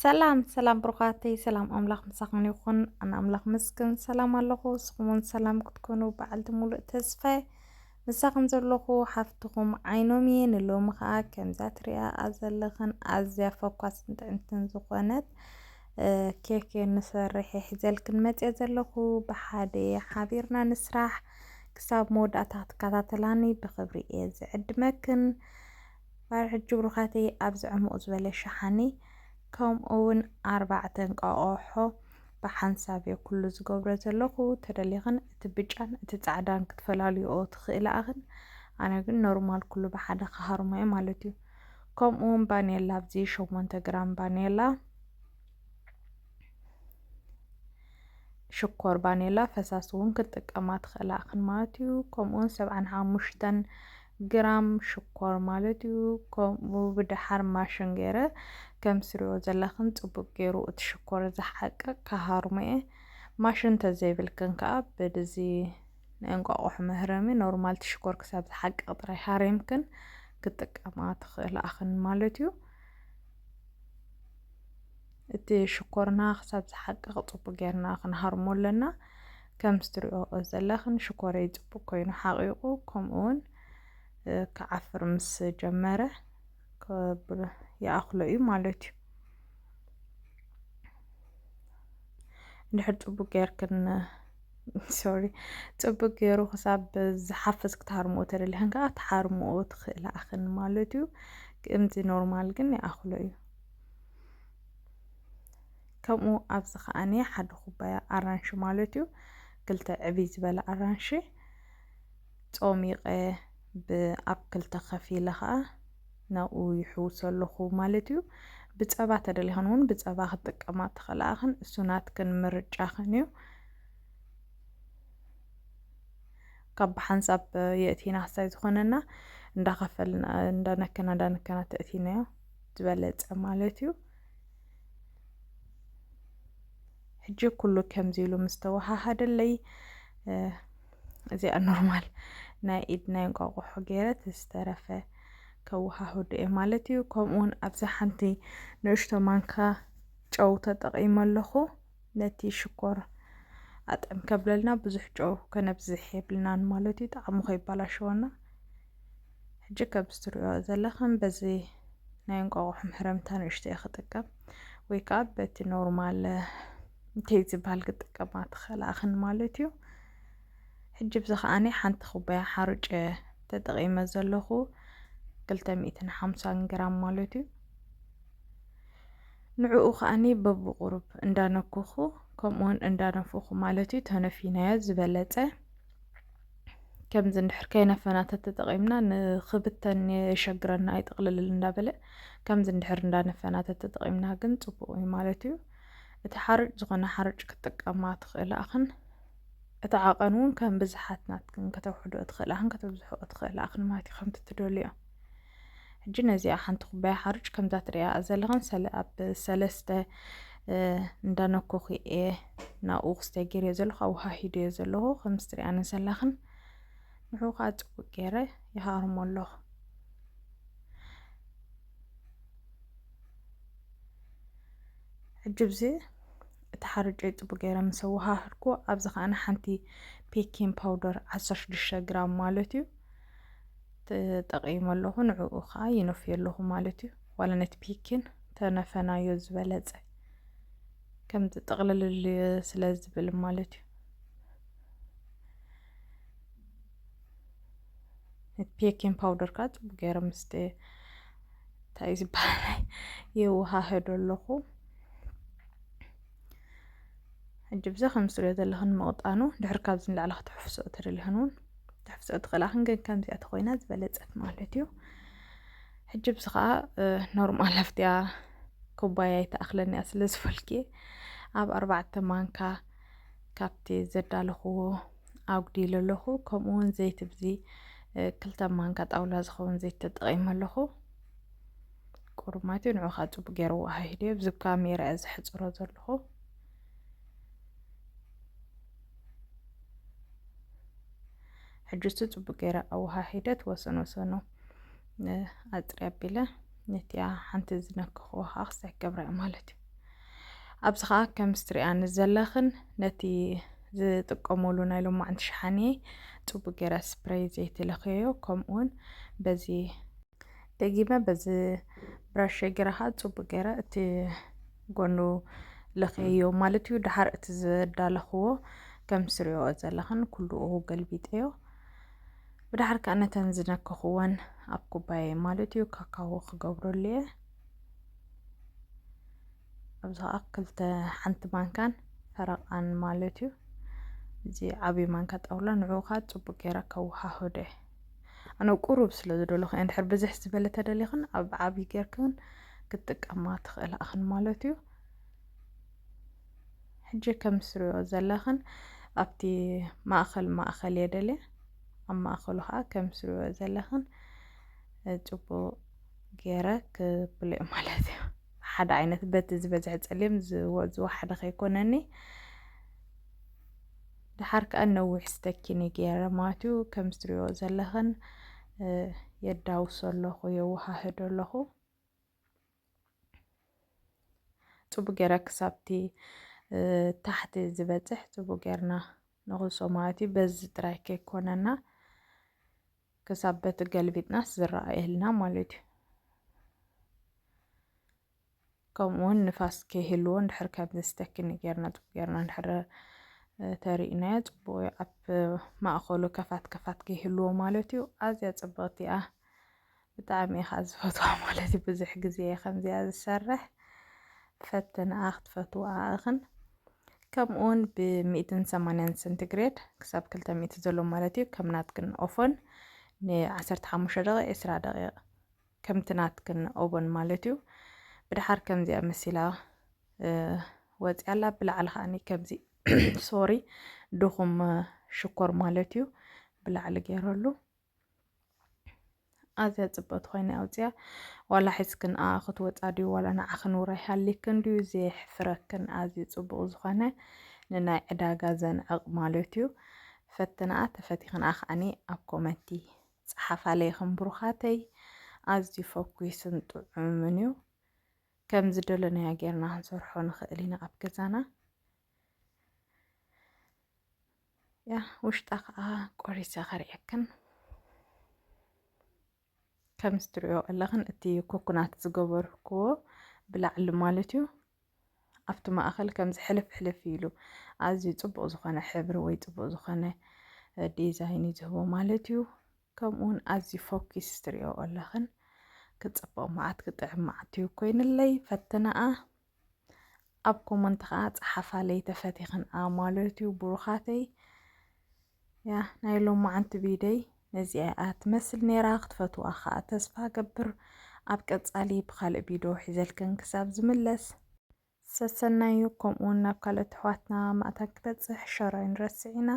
ሰላም ሰላም ብሩኻተይ፣ ሰላም ኣምላኽ ምሳኽን ይኹን። ኣነ ኣምላኽ ምስክን ሰላም ኣለኹ፣ ንስኹም እውን ሰላም ክትኮኑ በዓልቲ ሙሉእ ተስፋ። ምሳኽን ዘለኹ ሓፍትኹም ዓይኖም እየ። ንሎሚ ኸኣ ከምዛ ትሪኣ ዘለኽን ኣዝያ ፈኳስን ጥዕምትን ዝኾነት ኬክ ንሰርሕ ሒዘልክን መፅየ ዘለኹ። ብሓደ ሓቢርና ንስራሕ። ክሳብ መወዳእታ ክትከታተላኒ ብኽብሪ እየ ዝዕድመክን። ባር ሕጂ ብሩኻተይ ኣብዚ ዕሙቕ ዝበለ ሸሓኒ ከምኡ እውን ኣርባዕተ እንቋቑሖ ብሓንሳብ እየ ኩሉ ዝገብሮ ዘለኹ። ተደሊኽን እቲ ብጫን እቲ ጻዕዳን ክትፈላልይኦ ትኽእላ ኣኽን። ኣነ ግን ኖርማል ኩሉ ብሓደ ክሃርሞ እየ ማለት እዩ። ከምኡ እውን ባኔላ ኣብዚ ሸሞንተ ግራም ባኔላ ሽኮር ባኔላ ፈሳሲ እውን ክትጥቀማ ትኽእላ ኣኽን ማለት እዩ። ከምኡ እውን ሰብዓን ሓሙሽተን ግራም ሽኮር ማለት እዩ። ከምኡ ብድሓር ማሽን ገይረ ከም ስሪኦ ዘለኽን ጽቡቅ ገይሩ እቲ ሽኮር ዝሓቅቅ ክሃርሞ እየ። ማሽን ተዘይብልክን ከዓ ብድዚ ናይ እንቋቑሖ መህረሚ ኖርማል እቲ ሽኮር ክሳብ ዝሓቅቅ ጥራይ ሃሪምክን ክትጥቀማ ትኽእላ ኣኽን ማለት እዩ። እቲ ሽኮርና ክሳብ ዝሓቅቕ ጽቡቅ ጌርና ክንሃርሞ ኣለና። ከም ትሪኦ ዘለኽን ሽኮረይ ጽቡቅ ኮይኑ ሓቂቑ፣ ከምኡ እውን እ፣ ክዓፍር ምስ ጀመረ ከብ-፣ ይኣኽሎ እዩ ማለት እዩ። እንድሕር ጽቡቅ ጌርክን፣ ሶሪ፣ ጽቡቅ ገይሩ ክሳብ ዝሓፍስ ክትሃርምኦ ተደሊኽን ከዓ ትሃርምኦ ትኽእላ ኣኽን ማለት እዩ። ከምዚ ኖርማል ግን ይኣኽሎ እዩ። ከምኡ ኣብዚ ከኣኒ ሓደ ኩባያ ኣራንሺ ማለት እዩ፣ ክልተ ዕብይ ዝበለ ኣራንሺ ጾሚቐ ብ-፣ ኣብ ክልተ ከፊለ ከኣ ናብኡ ይሕውሶ ኣለኹ ማለት እዩ። ብጸባ ተደሊኽን እውን ብጸባ ክትጥቀማ ትኽእላ ኣኽን፣ እሱ ናትክን ምርጫኽን እዩ። ካብ ብሓንሳብ የእቲና ክሳይ ዝኾነና እንዳኸፈልና፣ እንዳነከና፣ እንዳነከና ተእቲናዮ ዝበለጸ ማለት እዩ። ሕጂ ኩሉ ከምዚ ኢሉ ምስ ተወሃሃደለይ፣ እ፣ እዚኣ ኖርማል ናይ ኢድ ናይ እንቋቑሖ ገይረ እቲ ዝተረፈ ከወሃህዶ እየ ማለት እዩ። ከምኡውን ኣብዚ ሓንቲ ንእሽቶ ማንካ ጨው ተጠቒመ ኣለኹ። ነቲ ሽኮር ኣጥዕም ከብለልና ብዙሕ ጨው ከነብዝሕ የብልናን ማለት እዩ፣ ጣዕሙ ከይባላሸወና። ሕጂ ከም እትሪኦ ዘለኽን በዚ ናይ እንቋቑሖ መህረምታ ንእሽቶ እየ ክጥቀም፣ ወይ ከዓ በቲ ኖርማል፣ እ፣ እንታይ ዝበሃል ክጥቀማ ትኽእላ ኣኽን ማለት እዩ። ሕጂ ብዚ ከዓኒ ሓንቲ ኩባያ ሓሩጭ ተጠቒመ ዘለኹ፣ ክልተ ሚእትን ሓምሳን ግራም ማለት እዩ። ንዕኡ ከዓኒ በብቁሩብ እንዳነኩኹ ከምኡውን እንዳነፉኹ ማለት እዩ ተነፊናዮ ዝበለጸ። ከምዚ እንድሕር ከይነፈና ተተጠቒምና ንኽብተን የሸግረና፣ ኣይጥቕልልል እንዳበለ። ከምዚ እንድሕር እንዳነፈና ተተጠቒምና ግን ጽቡቕ እዩ ማለት እዩ። እቲ ሓርጭ ዝኾነ ሓርጭ ክትጥቀማ ትኽእላ ኣኽን። እቲ ዓቐን እውን ከም ብዝሓት ናትክን ከተውሕዶ ትኽእላ ኣኽን፣ ከተብዝሖ ትኽእላ ኣኽን ማለት እዩ፣ ከምቲ ትደልዮ። ሕጂ ነዚኣ ሓንቲ ኩባያ ሓርጭ ከምዛ ትሪኣ ዘለኽን ሰለ-፣ ኣብ ሰለስተ፣ እ፣ እንዳነኮኹ እየ ናብኡ ክስተ ገይረዮ ዘለኹ፣ ኣወሃሂደዮ ዘለኹ። ከምዚ ትሪኣኒ ዘለኽን ንዕኡ ከዓ ጽቡቅ ገይረ ይሃርሞ ኣለኹ። ሕጂ ብዚ እቲ ሓርጨይ ጽቡቅ ገይረ ምስ ኣወሃህድኩ፣ ኣብዚ ከኣ ሓንቲ ቤኪንግ ፓውደር ዓሰርተ ሽዱሽተ ግራም ማለት እዩ ተጠቒመ ኣለኹ። ንዕኡ ከኣ ይነፍዮ ኣለኹ ማለት እዩ። ዋላ ነቲ ቤኪን ተነፈናዮ ዝበለጸ፣ ከምዚ ጥቕልልል ስለ ዝብል ማለት እዩ። እቲ ቤኪንግ ፓውደር ከኣ ጽቡቅ ገይረ ምስቲ እንታይ እዩ ዝበሃል የወሃህዶ ኣለኹ። ሕጂ ብዚ ከም ትሪኦ ዘለኽን ምቕጣኑ፣ ድሕሪ ካብዚ ንላዕሊ ክትሕፍስኦ ተደሊኽን እውን ክትሕፍስኦ ትኽእላ፣ ግን ከምዚኣ ተኾይና ዝበለጸት ማለት እዩ። ሕጂ ብዚ ኸኣ፣ እ፣ ኖርማል ኣብቲኣ ኩባያ ኣይትኣኽለኒ እያ ስለ ዝበልኩ፣ ኣብ ኣርባዕተ ማንካ ካብቲ ዘዳለኽዎ ኣጉዲለ ኣለኹ። ከምኡ እውን ዘይቲ ብዚ፣ እ፣ ክልተ ማንካ ጣውላ ዝኸውን ዘይቲ ተጠቒመ ኣለኹ። ቁሩብ ማለት እዩ። ንዑ ኸዓ ጽቡቅ ገይረ ኣወሃሂደዮ። ብዚ ካሜራ እየ ዘሕጽሮ ዘለኹ። ሕጂ እሱ ጽቡቅ ገይረ ኣወሃሂደ፣ እቲ ወሰን ወሰኑ፣ እ፣ ኣጽርየ ኣቢለ ነቲኣ ሓንቲ ዝነከኽዎ ኸዓ ክሳይ ክገብራ እየ ማለት እዩ። ኣብዚ ከዓ ከም ስትሪኣኒ ዘለኽን ነቲ ዝጥቀመሉ ናይ ሎማዕንቲ ሸሓኒ ጽቡቅ ገይረ ስፕሬይ ዘይትለኽዮ። ከምኡውን በዚ ደጊመ በዚ ብራሽ ገይረ ከዓ ጽቡቅ ገይረ እቲ ጎኑ ለኽዮ ማለት እዩ። ድሓር እቲ ዘዳለኽዎ ከም ስሪኦ ዘለኽን ኩሉ ገልቢጠዮ። ብድሓር ከዓ ነተን ዝነከኽወን ኣብ ኩባየ ማለት እዩ ካካዎ ክገብረሉ እየ። ኣብዚ ከዓ ክልተ ሓንቲ ማንካን ፈረቓን ማለት እዩ። እዚ ዓብዪ ማንካ ጣውላ ንዕኡ ከዓ ጽቡቅ ገይረ ከወሃህዶ እየ። ኣነ ቁሩብ ስለ ዝደለኹ እየ። እንድሕር ብዝሕ ዝበለ ተደሊኽን ኣብ ዓብዪ ጌርክን ክትጥቀማ ትኽእላ እኽን ማለት እዩ። ሕጂ ከም ስሪኦ ዘለኽን ኣብቲ ማእኸል ማእኸል እየ ደልየ። ኣብ ማእኸሉ ከዓ ከም ስሪኦ ዘለኽን ጽቡቅ ገይረ ክብልኦ ማለት እዩ። ሓደ ዓይነት በቲ ዝበዝሐ ጸሊም ዝወ-፣ ዝወሓደ ከይኮነኒ። ድሓር ከዓ ነዊሕ ስተኪኒ ገይረ ማለት እዩ። ከም ዝትሪኦ ዘለኽን፣ እ፣ የዳውሶ ኣለኹ፣ የወሃህዶ ኣለኹ። ጽቡቅ ገይረ ክሳብቲ፣ እ፣ ታሕቲ ዝበጽሕ ጽቡቅ ገይርና ንኹሶ ማለት እዩ። በዚ ጥራይ ከይኮነና ክሳብ በቲ ገልቢጥናስ ዝረኣየልና ማለት እዩ። ከምኡ እውን ንፋስ ከይህልዎ እንድሕር ከምዚ ስተኪኒ ጌርና ጽቡቅ ጌርና እንድሕር፣ እ፣ ተሪእናዮ ጽቡቅ እዩ። ኣብ ማእከሉ ከፋት ከፋት ከይህልዎ ማለት እዩ። ኣዝያ ጽብቕቲ እያ። ብጣዕሚ እየ ከዓ ዝፈትዋ ማለት እዩ። ብዙሕ ግዜ እየ ከምዚኣ ዝሰርሕ። ፈትንኣ ክትፈትዋ እኽን። ከምኡ እውን ብ ሚእትን ሰማንያን ሴንቲግሬድ ክሳብ ክልተ ሚእቲ ዘሎ ማለት እዩ። ከም ናትክን ኦፎን ን ዓሰርተ ሓሙሽተ ደቂቕ፣ ዕስራ ደቂቕ ከምቲ ናትክን ኦቨን ማለት እዩ። ብድሓር ከምዚኣ መሲላ፣ እ፣ ወፂኣ ኣላ። ብላዕሊ ከዓኒ ከምዚ፣ ሶሪ፣ ድኹም ሽኮር ማለት እዩ ብላዕሊ ገይረሉ። ኣዝያ ጽብቕቲ ኮይና ኣውፅያ። ዋላ ሒዝክን ኣኣ ክትወፃ ድዩ፣ ዋላ ንዓኽን ውራይ ሃሊክን ድዩ፣ ዘየሕፍረክን ኣዝዩ ጽቡቕ ዝኾነ ንናይ ዕዳጋ ዘንዕቕ ማለት እዩ። ፈትንኣ፣ ተፈቲኽን ኣኣ ከዓኒ ኣብ ኮመንቲ ጸሓፋለይ። ከም ብሩኻተይ ኣዝዩ ፈኲስን ጥዑምን እዩ። ከም ዝደለናዮ ጌርና ክንሰርሖ ንኽእል ኢና ኣብ ገዛና። ያ፣ ውሽጣ ከዓ ቆሪሰ ከርእየክን። ከም ዝትሪኦ ኣለኽን እቲ ኮኮናት ዝገበርክዎ ብላዕሊ ማለት እዩ። ኣብቲ ማእኸል ከምዚ ሕልፍ ሕልፍ ኢሉ ኣዝዩ ጽቡቕ ዝኾነ ሕብሪ ወይ ጽቡቕ ዝኾነ፣ እ፣ ዲዛይን እዩ ዝህቦ ማለት እዩ። ከምኡ እውን ኣዝዩ ፈኲስ ትሪኦ ኣለኽን። ክጽብቕ መዓት ክጥዕም መዓት እዩ ኮይንለይ። ፈትንኣ። ኣብ ኮመንት ኸዓ ጸሓፋለይ ተፈቲኽን ኣኣ ማለት እዩ ብሩኻተይ። ያ፣ ናይ ሎማዓንቲ ቪደይ ነዚኣ እያ ትመስል ነይራ። ክትፈትዋ ኸዓ ተስፋ ገብር። ኣብ ቀጻሊ ብኻልእ ቪድዮ ሒዘልክን ክሳብ ዝምለስ ሰሰናዩ፣ ከምኡውን ናብ ካልኦት ኣሕዋትና ማእታ ክበጽሕ ሸር ኣይንረስዕ ኢና።